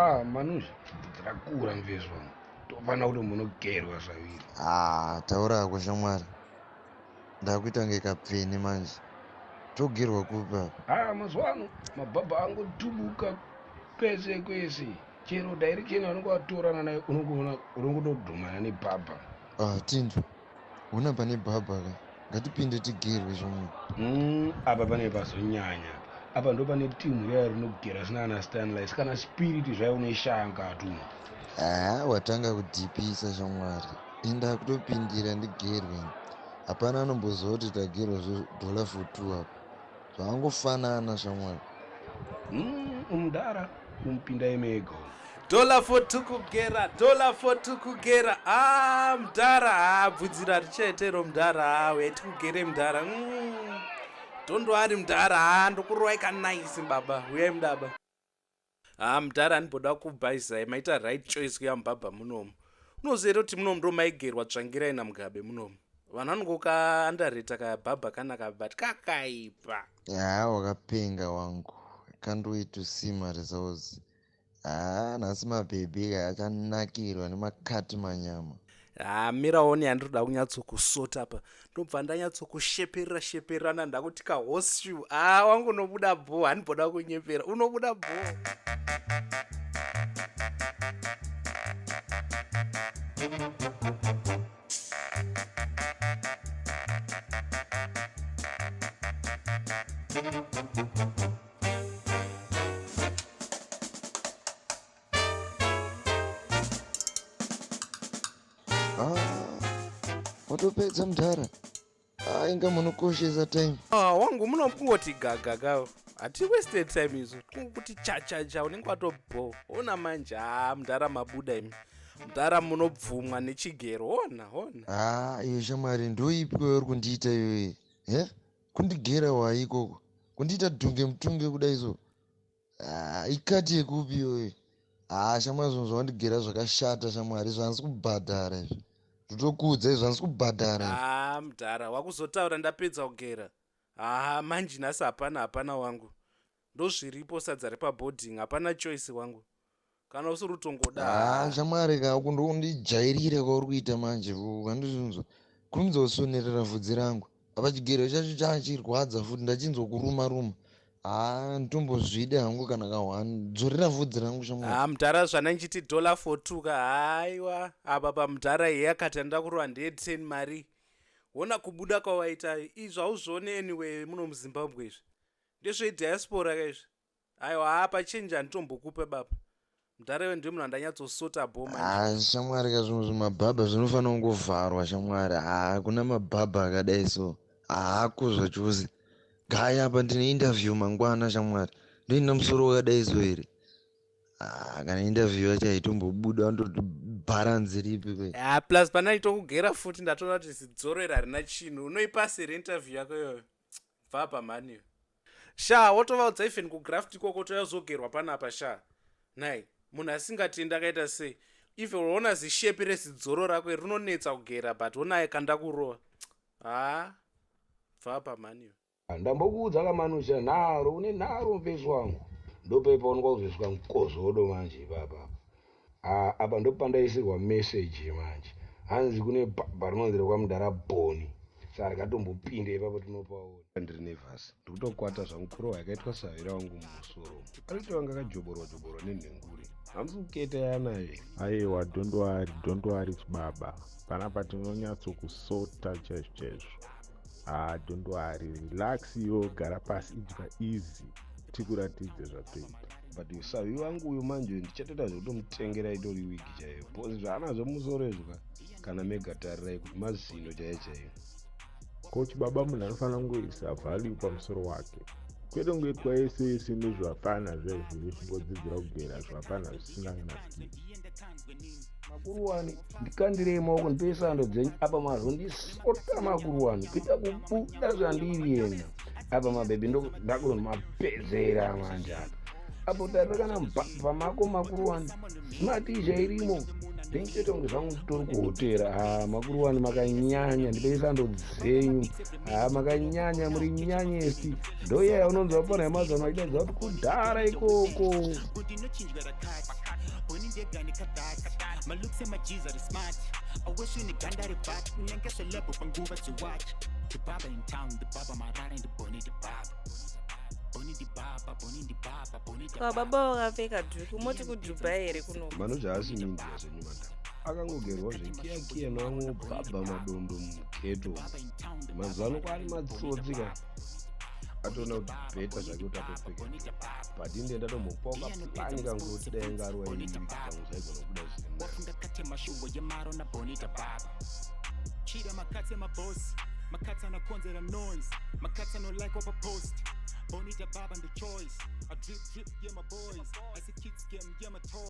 Ah, Manuzha, bvudzi rakura mufesi wangu. Tofanira kuti munogerwa zvaviri. Ah, taura hako shamwari. Ndakuita kunge kapfeni manje. Togerwa kupi apa? Ah, mazuva ano mabhabha angotubuka kwese kwese. Chero direction yaunenge watorana nayo unongoona unongotodhumana nebhabha. Ah, Tindo. Hona pane bhabha ka. Ngatipinde tigerwe shamwari. Apa pane pazonyanya. Apa ndo pane timu riya rinogera zina ana Stanley. Kana spirit zvayo unoishaya mukati umu. Ah, watanga kudhipisa shamwari. Inda kutopindira ndigerwe. Hapana anomboziva kuti tagerwa zvedollar for two apa. Zvaangofanana shamwari. Mudhara kumupinda imega umu. Dollar for two kugera, dollar for two kugera. Ah, mudhara, ah, bvudzi rarichaitero mudhara, ah, uyai tikugere mudhara. Don't worry mudhara, ah, ndokurovai kanaisi baba, uyai mudaba. Ah, mudhara andimboda kubhaizai, maita right choice kuya mubhabha munomu. Unoziva here kuti munomu ndo maigerwa tsvangirai naMugabe munomu. Vanhu vanongoka underrate kabhabha kanaka but kakaipa. Ah, wakapenga wangu. Can't wait to see my results. Ah, nhasi mabhebhi ka achanakirwa nemakati manyama. Ah, miraoni yandinoda kunyatsokusota apa. Ndobva ndanyatsokusheperera shepererana ndakuti ka horseshoe. Ah, wangu unobuda bho, handimboda kunyepera. Unobuda bho. Ah, watopedza mudhara. Ah, inga munokoshesa time. Ah, wangu muno kungoti gaga gawo. Hati wasted time izvo. Kungokuti cha cha cha unenge watobho. Ona manje, ah, mudhara mabuda imi. Mudhara munobvumwa nechigero. Ona, ona. Ah, iyo shamwari ndoipi uri kundiita iyoyi? Eh? Kundigera wayi ikoko. Kundiita dhunge mutunge kudai so. Ah, ikati yekupi iyoyi? Ah, shamwari zvinhu zvawandigera zvakashata shamwari, izvo handisi kubhadhara izvi. Ndotokuudza izvo handisi kubhadhara izvi. Ah, mudhara, wakuzotaura ndapedza kugera. Ah, manje nhasi hapana hapana wangu. Ndozviripo sadza repaboarding, hapana choice wangu. Kana usiri kutongoda. Ah, shamwari ka uku ndokundijairira kwauri kuita manje ukandizvinzwa. Kurumidza kusonerera vhudzi rangu. Apa chigero chacho chachirwadza futi ndachinzwa kuruma ruma. Ah, nditombozvida hangu kana ka one. Dzorera vhudzi rangu shamwari. Ah, mudhara zvana ndichiti dollar for two ka. Haiwa, apa pamudhara iye akati anoda kurova ndeye 10 mari. Wona kubuda kwawaita. Izvi hauzvione anyway muno muZimbabwe izvi. Ndezvediaspora ka izvi. Aiwa, apa change handitombokupe baba. Mudhara iwe ndiye munhu andanyatsosota bho manje. Ah, shamwari ka zvimwe zvimabhabha zvinofanira kungovharwa shamwari. Ah, kuna mabhabha akadai so. Haako zvachose. Gaya apa ndine interview mangwana shamwari. Ndoenda musoro wakadai so here? Ah, kana interview yacho haitombobuda vandoti balance ripi kwe. Ah, plus pana itokugera futi ndatoona kuti zidzoro iri harina chinhu. Unoipasa here interview yako iyoyo? Bva apa mhani iwe. Sha, wotovaudza even kugraft ikoko toyazogerwa panapa sha. Nhai, munhu asingatendi akaita sei? Even unoona zishepi rezidzoro rako iri rinonetsa kugera but wonaye kanda kurova. Ha, bva apa mhani iwe. Ndambokuudza kamanusha nharo, une nharo mufesi wangu. Ndopai paonekwa kuzoiswa mukozodo manje ipapa. Ah, apa ndopandaisirwa message manje. Hanzi kune bhabha rinonzi rekwamudhara Boni. Saka rikatombopinde ipapo tinopaona. Ndiri nervous. Ndikutokwata zvangu kurohwa yakaitwa sahwira wangu mumusoro. Arikuti vanga akajoborwa joborwa nenhengure. Hamusi kuketa yanayo. Aiwa, don't worry, don't worry chibaba. Panapa tinonyatsokusota chaizvo chaizvo. Ah, don't worry, relax iwe gara pasi idya easy. Tikuratidze zvatoita. But savi wangu uyu manje ndichatoita zvekutomutengera itori wigi chaiyo. Because zvaanazvo mumusoro izvo ka kana mega tarirai kuti mazino chaiyo chaiyo. Ko chibaba munhu anofanira kungoisa value pamusoro wake. Kwete kungoitwa yese yese nezvivapfana zvezvo zvichingodzidzira kugera zvivapfana zvisina kana skill. Makuruwani ndikandirei maoko ndipei sando dzenyu apa mazondisota makuruwani kuita kubuda zvandiri yena apa mabhebhi ndakunomapedzera manje apa apo tarira kana pamako makuruwani smartisha irimo. Ndinchitoita kunge zvangu nditori kuhotera. Ha, makuru wani, makanyanya, ndipei sando dzenyu. Ha, makanyanya, muri nyanyesti. Ndoiyaya unonzwa pana yamazano achidaidza kuti kudhara ikoko. Kundinochinjwa rakati boni ndega nekadhati malooks emajiza ari smart. I wish une ganda rebhat kunyange celeb panguva dzewachi. The baba in town, the baba marara, the boni, the baba boni, the baba boni, the baba boni, the Kwa baba wakapfeka dhuku, moti kuDubai here kuno? Manoja haasi mindia zvenyu, madam. Akangogerwa zvekiyakiya nevamwe bhabha madondo mughetto. Mazuva ano kwaari matsotsi ka, atoona kuti better zvake kuti atopfeka, but inde ndatombopawo kaplan kangu kuti dai ngaruwa iyi pamwe zvaigona kubuda zviri nani. Wafunga kate mashuwa yemaro naboni the baba chida makatsi emabosi, makatsi anakonzera noise, makatsi anolike wapapost. Boni the baba the choice. I drip drip, yeah, my boys. I see kids game, yeah, my toy.